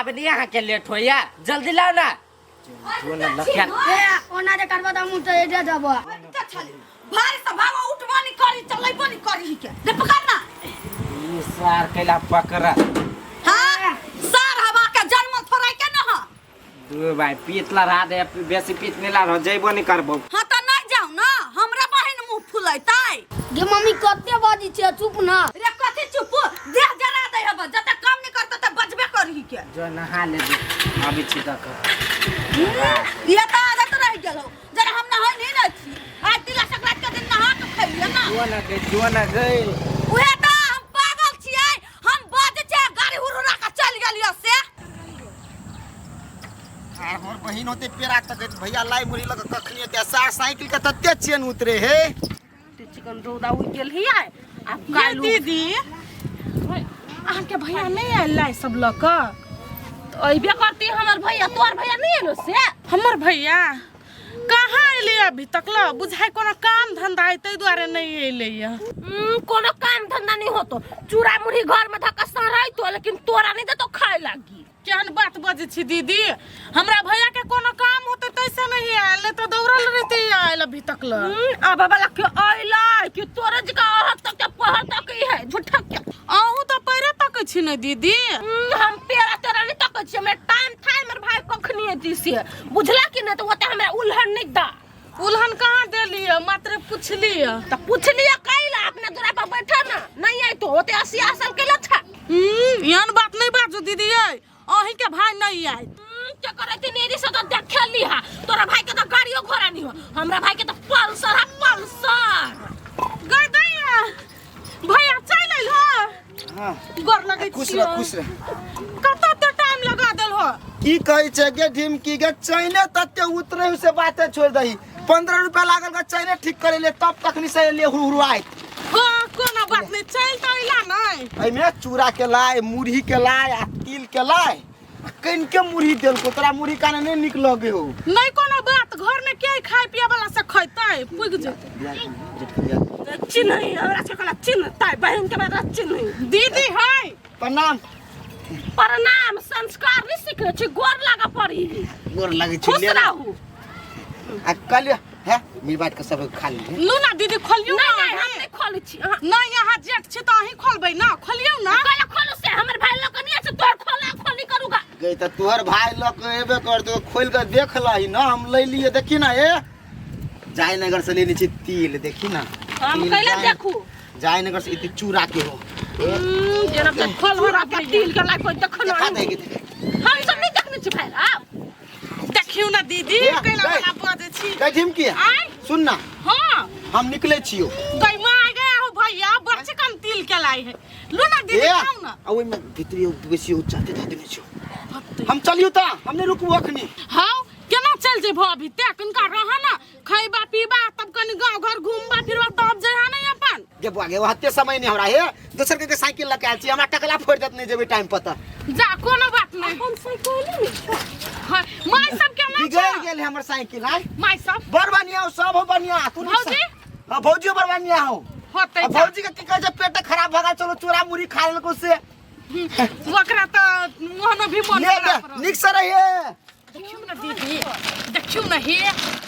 आब नहीं अहाँ के लेट होइया, जल्दी लाओ ना। जो ना लखिया। ए, ओना जे करबो त हम उठे जे जबो। भारी से भागो, उठबो नहीं करी, चलेबो नहीं करी के रे, पकड़ ना। ई सार कैला पकड़ा? हां, सार हवा के जन्म थोड़ा के न ह। दू भाई पीत ला रहा दे, बेसी पीत नहीं ला रहो, जइबो नहीं करबो। हां त नहीं जाऊ ना, हमरा बहिन मुंह फुलैतै। गे मम्मी, कते बजी छै? चुप ना। रे कथी चुप? देह जरा दे हब, जते काम नहीं करते त बजबे करही के। जो नहा ले दे, अभी छी तक। ये त आदत रह गेल हो, जरा हम नहाय नहीं न छी। आज तिला संक्रांति के दिन नहा के खैलिए ना। जो ना गई, जो ना गई। उहे त हम पागल छियै, हम बजे छियै गाड़ी हुरहुरा के चल गेलियो से। आर हमर बहिन होते पेरा तक भैया लाई मुड़ी लग कखनी होते सार साइकिल के तते चेन उतरे हे। चिकन रौदा उगि गेल हियै आब ये काल्हि। दीदी, अहाँके भैया नहि आयल लाई सब लऽ कऽ? तऽ अयबे करती हमर भैया, तोहर भैया नहि एलो से? हमर भैया कहाँ एलै अभी तक ल? बुझाइ कोनो काम धंधा है, ताहि दुआरे नहि एलै यऽ। कोनो काम धंधा नहीं होतो, चूड़ा मुरही घर में धक्का सड़ैतो, लेकिन तोरा नहीं देतो खाए लागी। केहन बात बजै छी दीदी? हमरा भैया के कोनो काम होतै तैसे नहीं आयल, नहीं तऽ दौड़ल रहते आयल अभी तक ल। अब वाला के अइलै कि तोरे जका अहर तक के पहर तक ही है झूठा के। अहूँ तऽ पैरे तकै छी ने दीदी? हम पेरा तेरा नहीं तकै छी, हमरा टाइम था हमर भाई कखनी एती से, बुझला कि नहीं? तऽ ओते हमरा उलहन नहीं दा। उलहन कहाँ देलियै? मात्र पुछलियै। तऽ पुछलियै कैला? अपने दूरा पर बैठा ना, नहीं आई तो ओते अस्सी असल कैला छा। एहन बात नहीं बाजू दीदी, यै अहीं के भाई नहीं आयत। के करे थी नेरी से तो देखे ली हा, तोरा भाई के तो गाड़ियो घोड़ा नहीं हो, हमरा भाई के तो पल्सर है, पल्सर। गई दैया, भैया चल आइल हो? हां। गोर लगै खुश छियौ। रह, खुश रह। कतऽ ते टाइम लगा देल हो? की कहै छै गे ढिमकी गे, चैने तते उतरे से बाते छोड़ दही। 15 रुपया लागल गे चैने ठीक करे ले, तब तखनी से ले हुरहुराइत। हाँ, कोनो बात नहीं, चल तऽ अइला नहीं। एहिमे चूड़ा के लाय, मुरही के लाय आ तिल के लाय। आ कनिके मुरही देलको, तोरा मुरही काने नहीं नीक लगे हो। नहीं कोनो बात, घर में के खाए पिए वाला से खैतै, पुग जेतै। चिन्है हमरा से कहला चिन्हतै बहिन के बेटा चिन्है। दीदी है। प्रणाम। प्रणाम। संस्कार नहीं सीखने छी, गोर लागा पड़ी। गोर लगे छी। खुश ले ना। रहू। आ कल है मिल बांट के सब खा ली। लू ना दीदी, खोलियौ नहीं ना। नहीं, हम नहीं खोलै छी अहाँ। नहीं, यहाँ जेठ छी तऽ अहीं खोलबै ना, खोलियौ ना। कहला खोलू से हमर भाई लोग नहीं छै, तोर खोला खोली करूगा। गई तऽ तोहर भाई लऽ के एबे कर तो खोल के देख लही ना। हम ले लिए, देखी ना, ए जयनगर से लेने छी तिल, देखी ना। हम तिल कैला देखू? जयनगर से इतनी चूड़ा के हो। जेना के खोल हो के तिल के लाइ कोई देखो देखा ना। दे के देख। हम सब नहीं देखने छी भाई आप। देखियौ ना दीदी, ए, कैला गई। वाला बजै छी। गई ढिमकी। आय। सुन ना। हाँ। हम निकले छियो। गई माँ आ गया हो भैया, बड़ चिकन तिल के लाई है। लू ना दीदी, ए, खाओ ना। आ ओहिमे भीतरी बेसी जाते जाते नहीं छियो। हम चलियो त हम नहीं रुकबो अखनी। हाँ, केना चल जेबो अभी? ते कनिका रह ना, खैबा पीबा तब कनि गाँव घर घूमबा फिरबा तब जइहा नहीं अपन। गे बुआ गे, हते समय नहीं हमरा हे, दोसर के साइकिल लके आयल छी, हमरा टकला फोड़ देत, नहीं जेबे टाइम पर त। जा, कोनो बात नहीं। हम साइकिल नहीं। हाँ, माय सब केना बिगड़ छौ? गेल है हमर साइकिल आय। माय सब बड़ बढ़िया हो, सब हो बढ़िया। तू नहीं भौजी? हाँ, भौजियो बड़ बढ़िया हो। होतै आ जा। भौजी के की कहै छै, पेट खराब भगा चलो चूड़ा मुड़ी खा लेलको से। ओकरा तऽ मोहनो भी मन ले खराब ले, रहै। नीक से रहिए। देखियौ ना दीदी, देखियौ ना, हे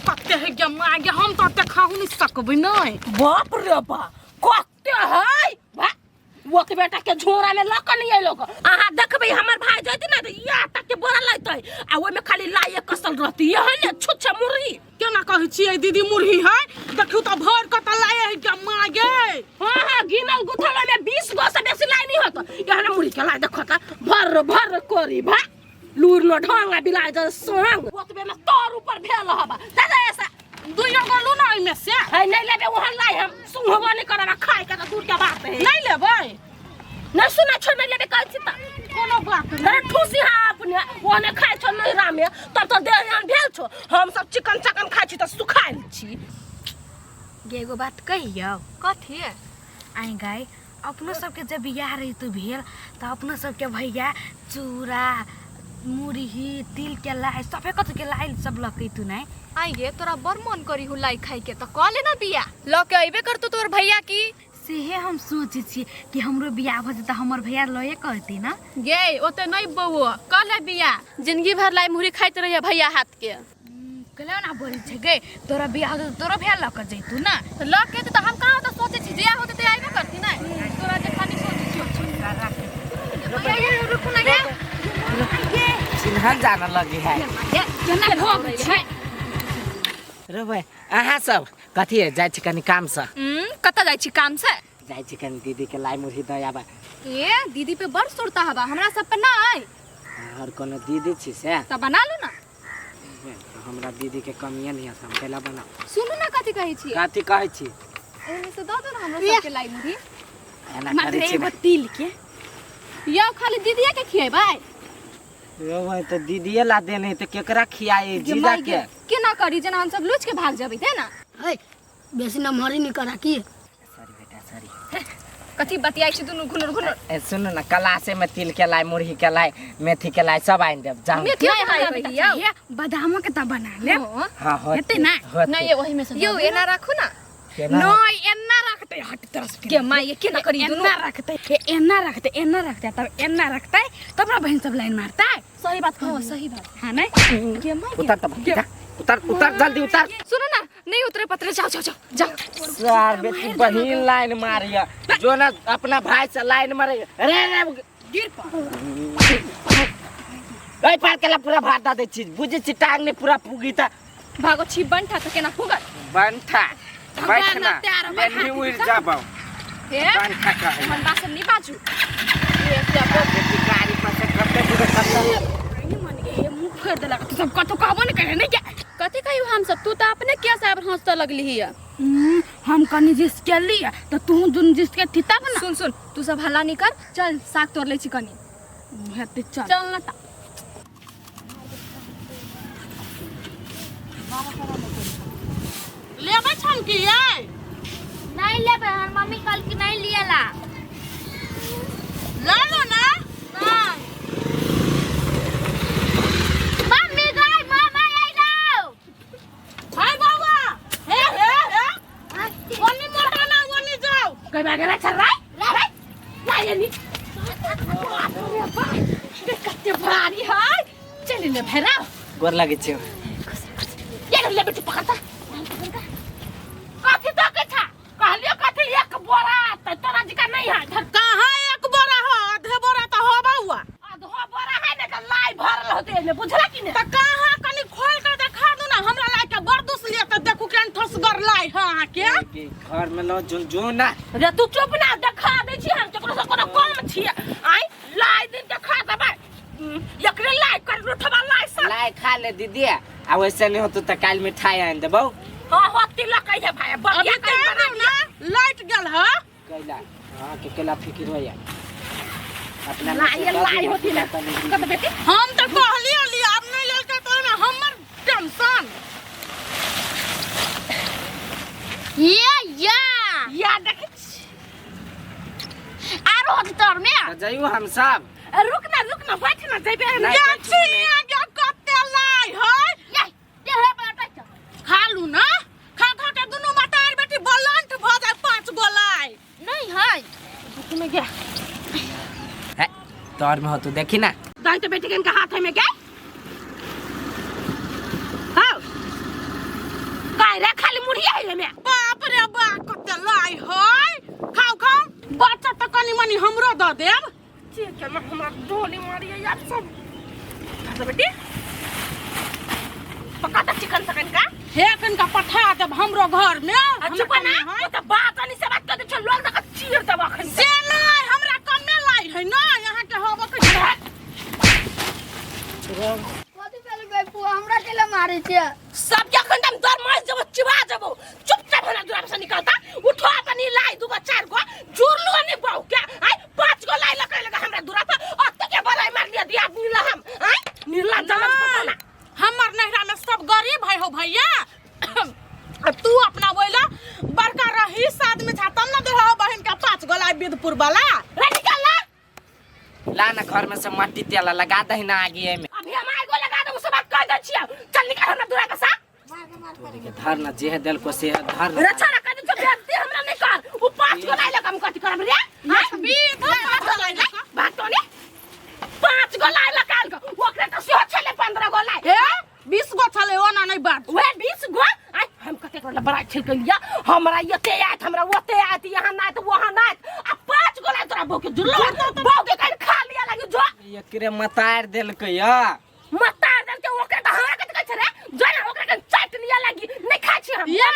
कते है गे माय गे, हम तऽ ओते खाहु नहीं सकबै नहीं। बाप रे बा, कते है बा, ओके बेटा के झोरा में लक नहीं आइलो। अहाँ देखबै हमर भाई जैते ना तऽ या तक के बोरा लैतै आ ओहिमे खाली लाइए कसल रहती, ये है ने छुच्छा मुरही। केना कहै छियै दीदी मुरही है? देखियौ तऽ भरि कऽ तऽ लाए है गे माय गे। हाँ हाँ, गिनल गुथल ओहिमे 20 गो से बेसी लाइ नहीं होत। एहन मुरही के लाइ देखो तऽ भर भर कोरी भा लूर न ढोंगा बिलाइ जल संग ओतबे में तोर ऊपर भेल हबा दादा ऐसा। दुइयो गो लू ना ओहिमे से। है नहीं लेबे ओहन लाइ, हम सुंघबो नहीं करब आ खाए के तऽ दूर के बात है। नहीं लेबै? नहीं सुनै छौ, नहीं लेबे कहै छी तऽ। कोनो बात नहीं। अरे ठूसी हा अपने ओहने खाइ छौ नैहरा में तब तऽ देह एहन भेल छौ, हम सब चिकन चकन खाइ छी तऽ सुखायल छी। गे एगो बात कहियौ? कथी? आइ गाय, अपनो सबके जब बियाह रही तो भेल तऽ अपनो सबके भैया चूड़ा मुरही तिल के लाइ सभे कथी के लाइ सब लकै तू नहीं। आई गे, तोरा बड़ मन करी हूँ लाई खाई के, तो कह ले ना बिया लऽ के अबे करतो तोर भैया की। सेहे हम सोचै छियै कि हमरो बियाह भऽ जेतै हमर भैया लए कहती ना। गे ओते नहीं बौओ कल है बियाह, जिंदगी भर लाई मुहरी खाइत रहिए भैया हाथ के। केला ना बोलै छै गे, तोरा बियाह होतै तऽ तोरो भैया लऽ कऽ जैतू ना। तऽ लऽ के तऽ हम कहाँ ओते सोचै छी, जे होतै ते आइबे करती ना, तोरा जे खाली सोचै छी। रुकू ना गे, चिन्हन जान लगी है केना भोग छै। रे भाई अहाँ सब कथी है जाइ छी कनी काम से? कतऽ जाइ छी काम से? जाइ छी कनी दीदी के लाई मुरही दऽ आबा। ए दीदी पे बड़ सुरता हवा, हमरा सब पे ना आय। और कोनो दीदी छी से तऽ बना लू ना। हमरा दीदी के कमिए नहीं है, हम कैला बनाऊ? सुनू ना कथी कहै छी? कथी कहै छी? एहिमे से दऽ दो ना हमरा सबके लाई मुरही। एना मात्र करै छी एगो तिल के यौ खाली दीदीए के खिएबै? रे भाई तऽ दीदीए ला देने है तऽ केकरा खियाई जीजा के? केना करी जेना हम सब लुच के भाग जेबै ते ना। है बेसी नमहरी नहीं करा की। सॉरी बेटा सॉरी। कथी बतियाइ छी दुनू घुनुर घुनुर? ए सुन ना, क्लासे में तिल के लाई मुरही के लाई मेथी के लाई सब आनि देब जाऊ। मेथी नहीं हमरा हमरा बेटा चाहिए, बादामो के तऽ बना लेब। हां होते हेतै ना? होते। नहीं ये ओही में से यौ एना राखू ना। केना? नहीं एना रखतै, हट तरस के माय ये केना करी दुनू? एना रखतै, ए, एना रखतै, एना रखतै, तब एना रखतै तब ना बहिन सब लाइन मारतै। सही बात कहो, सही बात। हाँ नहीं के माय उतर तब जा, उतर उतर जल्दी उतर। सुनो ना नहीं उतरे पतरे, जाओ जाओ जाओ जाओ। सर बेटी बहिन लाइन मारिया जो ना अपना भाई से लाइन मारे। अरे रे गिर पड़ ए पार केला पूरा भात दा दे छी बुझे छी टांग ने पूरा पुगी ता। भागो छी बंठा त केना पुगत? बंठा बैठना तैयार हो, लेनी उड़ जाबो। हे बंठा कहे हम बात सब नहीं बाजू। बेटी गाड़ी पर से कते दूर कते नहीं मन गे, हे मुंह फेर देलक, तू सब कथो कहबो नहीं करे नहीं क्या? कथी कहियो हम सब, तू त अपने किया से आब हंसत लगली हिया। हम कनी जिस के लिया त तू दुन जिस के थी तब ना। सुन सुन तू सब हल्ला नहीं कर, चल साग तोड़ ले छी कनी। हेते चल चल ना ता। लेबै छन की यै? नहीं लेबै, हमर मम्मी कल की नहीं लियला। ल लो ना। नहीं मम्मी गई, मामा आइलो। हाय बाबा, हे हे हे ओनी मोटा ना ओनी जाओ। कई बार गेला चल रे रे लाई नी। बाप रे बाप, देख कते भारी है। चल ले भैरव। गोर लागै छै। ये ले बेटी पकड़ता। कथी तो के छा? कहलियो कथी एक बोरा त तोरा जिका नहीं है। कहां एक बोरा हो? आधे बोरा त होबा हुआ। आधो बोरा है ने त लाई भरल होते ने, बुझला कि ने? त कहां कनी खोल के देखा दू ना, हमरा लाई के बड़ दुस लिया त देखू केन ठोसगर लाई है अहाँ के। के घर में लो जो जो ना। रे तू चुप ना, देखा दै छी हम केकरो से कोनो कम छी। आइ लाई दिन देखा देबै। एकरे लाई कर लुठबा लाई सब। लाई खा ले दीदी, आ वैसे नहीं होतो त काल मिठाई आन देबौ। हां हो तिलक है भाई, बगिया अभी कहीं ते बना ना लाइट गेल है। कैला हां के केला फिकिर होया अपना लाई लाई होती ना कत बेटी। हम त कहलियो ली अब नहीं लेलकै तो ओहिमे हमर टेंशन। ये या या देखै छी आरो होत तोर में त जाइयो हम सब। रुक ना रुक ना बैठ ना जइबे हम। नहीं, या बैठ छी नहीं। आगे कते लाई है। ये ये हे बाटा चल खा लू ना, खा खा के दुनू मतार बेटी बलंट भ जाय 5 गो लाई। नहीं है रुक में गया है तोर में हो तू देखी ना। दाई तो बेटी के इनका हाथ में गया। हां काय रे खाली मुढ़िया है में। बाप रे बाप कते लाई है। खाओ खाओ बच्चा त कनी मनी हमरो the देब। ठीक है, मैं हमरा डोली मारी है यार सब। तो बेटी पका त चिकन सकन का हे कनका पठा देब हमरो घर में। चुप ना, ओ त बात अनि से बात कर दे लोग तक चीर देब अखन। से नहीं हमरा कमे लाई है ना, यहाँ के होबो के कथी भेल गई पुआ, हमरा केला मारे छे? सब के अखन हम दर मार जब चिबा जबो। चुपचाप हमरा दुआर से निकलता। उठो अपनी लाई दुगो चार गो जुरलु नहीं बहु के। आई 5 गो लाई लकड़े लगा हमरा दुरा पर अत्ते के बलाई मार लिया दिया नीला हम। आई नीला जलत पता ना। हमर नैहरा में सब गरीब है हो भैया। तू अपना बोला बड़का रहीस आदमी था तब ना देहो बहन के 5 गो लाई बिदपुर वाला। रे निकल ला। ला ना घर में से मट्टी तेल लगा दही ना आगे में। अभी हम आगो लगा दे उस बात कह दे छिया। चल निकल हमरा दुरा के साथ। तोरे के धर ना जे है दिल को से धर ना। रे छोरा कह दे जो बेइज्जती हमरा नहीं कर। उ पांच गो लाई लक हम कथि करब रे? हां, पांच गो लाई लक भाग तो ने, पांच गो लाई लक आल ओकरे त सेहो छले 15 गो लाई। हे, 20 गो छलै, ओना नहि बात। वह 20 गो आइ हम कतेक वाला बड़ा छल लिया, हमरा एते आयत, हमरा ओते आयत, यहाँ ना आयत, वहाँ ना आयत, आ पांच गो लाई तोरा बहू के जुड़लो, बहू के कहीं खा लिया लागी जो। एकरे मतार देलकै या। मतार देलकै ओकरे त हमरा कते कहै छै रे, जो ना ओकरे कन चाट लिया लागी, नहीं खाइ छी हम। ये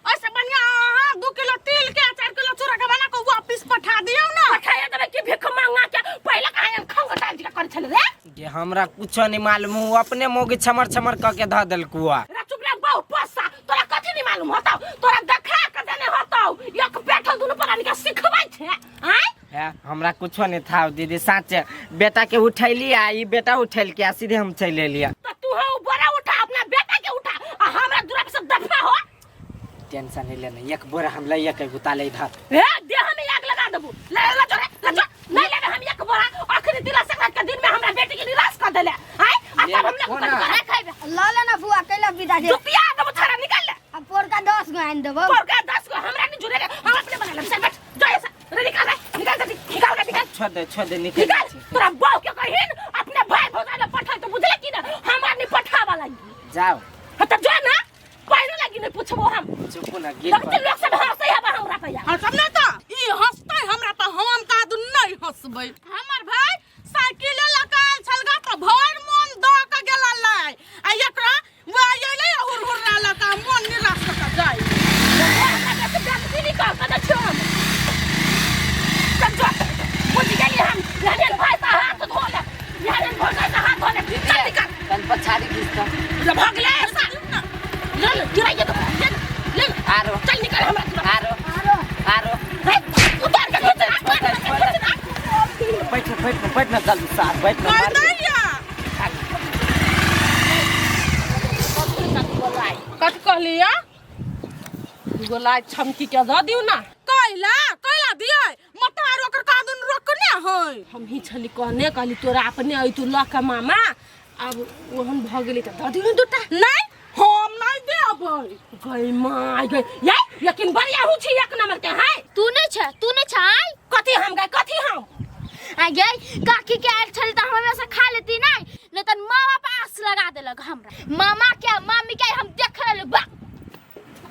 ऐसे बढ़िया अहाँ 2 किलो तिल के 4 किलो चूड़ा के बना के वापिस पठा दियौ ना। पठाया देबै कि भीख मांगा के पहिले कहाँ हम खंग डाल के करै छलै रे? गे हमरा कुछो नहीं मालूम, उ अपने मोगी छमर छमर क के ध देलकुआ। रे चुप रे बहु पोसा, तोरा कथी नहीं मालूम होतौ? तोरा देखा के देने होतौ, एक बैठल दुनू प्राणी के सिखबै छै आय। है, हमरा कुछो नहीं था दीदी, साचे बेटा के उठैली आ ई बेटा उठैल के आ सीधे हम चलि एलियै। त तू हो बोरा उठा, अपना बेटा के उठा आ हमरा दूरा से दफा हो। टेंशन नहीं लेना, एक बोरा हम लइया के गुता ले इधर। ए देह में आग लगा देबू, ले ले जोरे ले जो नहीं लेबे हम एक बोरा। अखनी दिला सकरात के दिन में हमरा बेटी के निराश कर देले आय, आ तब हम कोना? ले खाइबे ल ले ना बुआ, कैला विदा जे जुतिया देबू, थारा निकाल ले। अब पोरका 10 गो आनि देबौ। पोरका 10 गो हमरा नहीं जुड़े रे, हम अपने बना लेब। चल बैठ जो ऐसा रे, निकाल रे, निकाल जल्दी, निकाल रे, निकाल। छोड़ दे, छोड़ दे, निकल निकाल। तोरा बहू के कहिन अपने भाई भौजाई ले पठाई तो बुझले कि ना हमरा नहीं पठावा लागी। जाओ। हाँ तो जो ना पैरो लागी नहीं पूछबो हम। चुप ना गिर। लगते लोग सब हंसै हबा हमरा पे। हाँ सब नहीं तो ई हंसतै हमरा पर, हम का दू नहीं हंसबै। हमर भाई साइकिल लगा छलगा तो भर मन द के गेला लाई, आ एकरा वा अइलै हुर हुर लका मन निराश क के जाय। हमरा के बेइज्जती नहीं कर के छियो हम। चल जो बुझ गेली हम, यहाँ भाई सा हाथ धो ले, यहाँ भौजाई सा हाथ धो ले, चल निकल। तन पछाड़ी घिस त ले भाग ले ऐसा, ले ले गिराइए तो ले ले, आरो चल निकल हमरा दूरा। आरो आरो रे उतार के घिच ना, घिच ना। बैठ बैठ बैठ ना जल्दी साथ बैठ ना कह मार दैया कथी कहलिया? गोलाई छमकी के दऽ दियौ ना। कैला कैला दियै मतार ओकर कादुन रोकने है। हम ही छली कहने, कहली तोरा अपने अइतु लऽ के मामा, अब ओहन भऽ गेलै तऽ दऽ दियौ ने दूटा। नहीं हम नहीं देबै। गई माय गई ये, लेकिन बढ़िया हूँ छी एक नंबर के है। तू नहीं छ, तू नहीं छ आय। कथी हम गए, कथी हम आ गई काकी के आयल छली त हम हमेशा खा लेती नहीं, नहीं त मामा पास लगा देलक हमरा, मामा के मामी के हम देख रहल बा।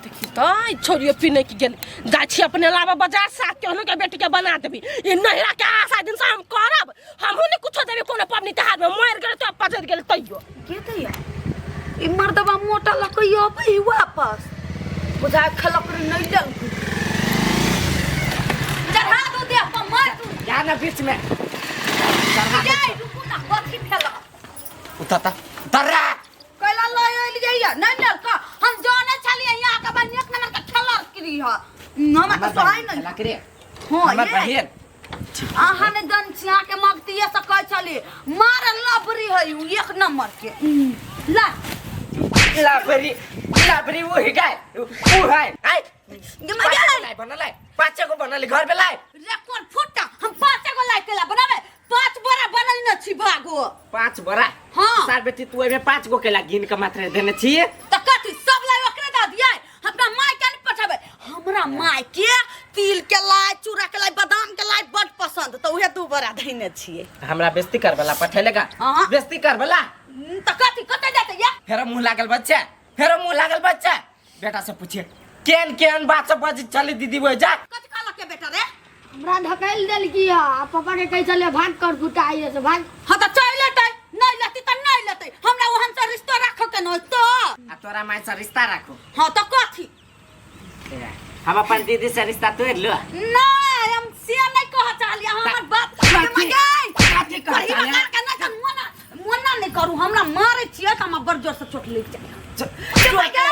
देखी त ई छोड़ियो पीने की गेल जाइ छी अपने लाबा बाजार से केहनो के बेटी के बना देबी। ई नहिरा के आशा दिन से हम करब, हमहू ने कुछो देबी कोनो पबनी तिहार में, मर गेल तो पजर गेल तैयो। के दैया ई मर्दबा मोटा लकैयो अबै वापस बुझा खलक रे नहीं देलकू, चढ़ा दू देह पर मार दू। जा ना बीच में जाय रुकू ना, कथी भेल? उतर उतर कैला लय एलियै या नहीं लेलक? हम जाने छलियै यहाँ के बन एक नंबर के खेलर करी ह, हमरा तऽ सोहाय नहीं। लकरे हां हमर ये बहिन अहाँ ने जन छी, अहाँ के मगतिये से कहै छली मार लबरी है उ एक नंबर के। ला लाबरी लाबरी वो ही गाय उ है आय गे माय गे। लाई बनलाई पाँच गो बनली घर पे लाई रे कोन फुटा, हम पाँच गो लाई केला बनाबे, 5 बोरा बनल न छी भागो। 5 बोरा? हाँ। सार बेटी तू एमे 5 गो केला गिन के मात्र देने छी। त कथी सब लाई ओकरे द दियै, हमरा माय के नहीं पठाबे। हमरा माय के तिल के लाई, चूड़ा के लाई, बादाम के लाई बड पसंद, त उहे 2 बोरा धइने छियै। हमरा बेइज्जती करबला पठेलेगा? हाँ। बेइज्जती करबला? त कथी कतै जाते या? फेरो मुंह लागल बच्चा, फेरो मुंह लागल बच्चा। बेटा से पूछिए केन केन बात से बज चली दीदी वो जा। कथी कहलक के बेटा रे? हमरा ढकेल देलकी ह, आ पापा के कहि चले भाग कर कुटाई से भाग। हां त चल लेतै, नहीं लेतै त नहीं लेतै, हमरा ओहन से रिश्ता राखो के न तो। आ तोरा माय से रिश्ता राखो। हां त कथी? हम अपन दीदी से रिश्ता तोड़ लो। नहीं हम से नहीं कह चाहलिए, हमर बात कथी? कथी कह कही चाहलिए? बता के ना कर, मोना मोना नहीं करू, हमरा मारे छियै त हमरा बड़ जोर से चोट लग जाय। चोट लग जाय।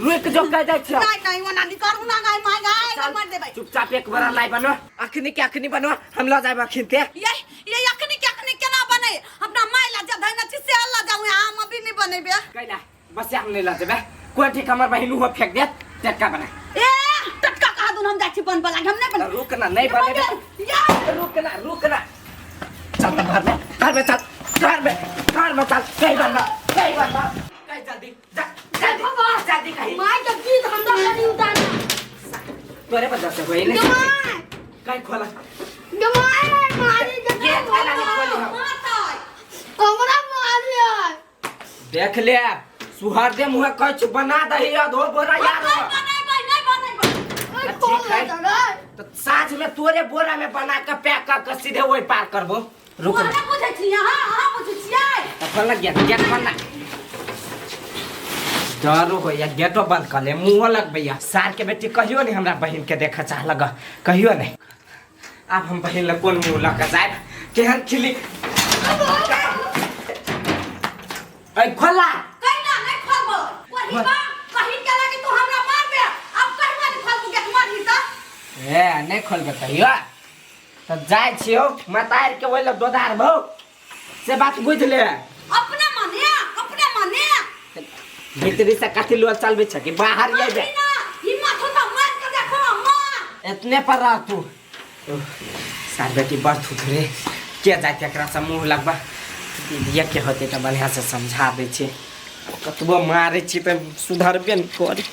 रुक जो कह जाइ छियै। चुपचाप एक बड़ा लाई बनो, अखनी के अखनी बनो, हम ल जाब अखनी ते। कैला बस हम नहीं ल जेबे, कोई ठीक हमर बहिन उहो फेंक देत, टटका बना। रुक ना, नहीं बनेबे। रुक ना, रुक ना, चल घर में, घर में चल, घर में, घर में चल, नहीं बनना, नहीं बनना। जल्दी जा जल्दी जल्दी कहीं माय के गीत हम दऽ कनी उतार तोरे वजह से होई ने कहीं खोला गमाय मारी के गेट वाला नहीं खोली हम हमरा मारी है देख ले सुहर दे मुँह कुछ बना दही अधो बोरा यार बनेबै नहीं बनेबै ठीक है तो साँझ में तोरे बोरा में बना के पैक कर के सीधे वही पार करबो रुक ना अहाँ बुझै छी अहाँ अहाँ बुझै छियै तो खोल गेट गेट खोल ना डरो हो या गेटो बंद कर ले मुँहो लगबैया साल के बेटी कहियो नहीं हमरा बहिन के देखे चाह लग कहियो नहीं आब हम बहिन लग कोन मुँह लऽ के जायब केहन खिली ऐ खोला कहिना नहीं खोलबै कही बा कही के लागी तू हमरा मारबे अब कहिना नहीं खोलबू गेट मारही त ए नहीं खोलबे कहियो तो जाइ छियौ मतार के ओहि लग दोदार भौ से बात बुझ ले अपने माने अपने माने भीतरी से कथी लोल चलबै छ कि बाहर ये ना हिम्मत हो त मार के देखो मार इतने पर रह तू सार बेटी बड़ थुथुरे के जाए एकरा से मुँह लगबा दीदिया के होते तऽ बढ़िआँ से समझा दै छै कतबो मारै छी तऽ सुधरबे ने करी।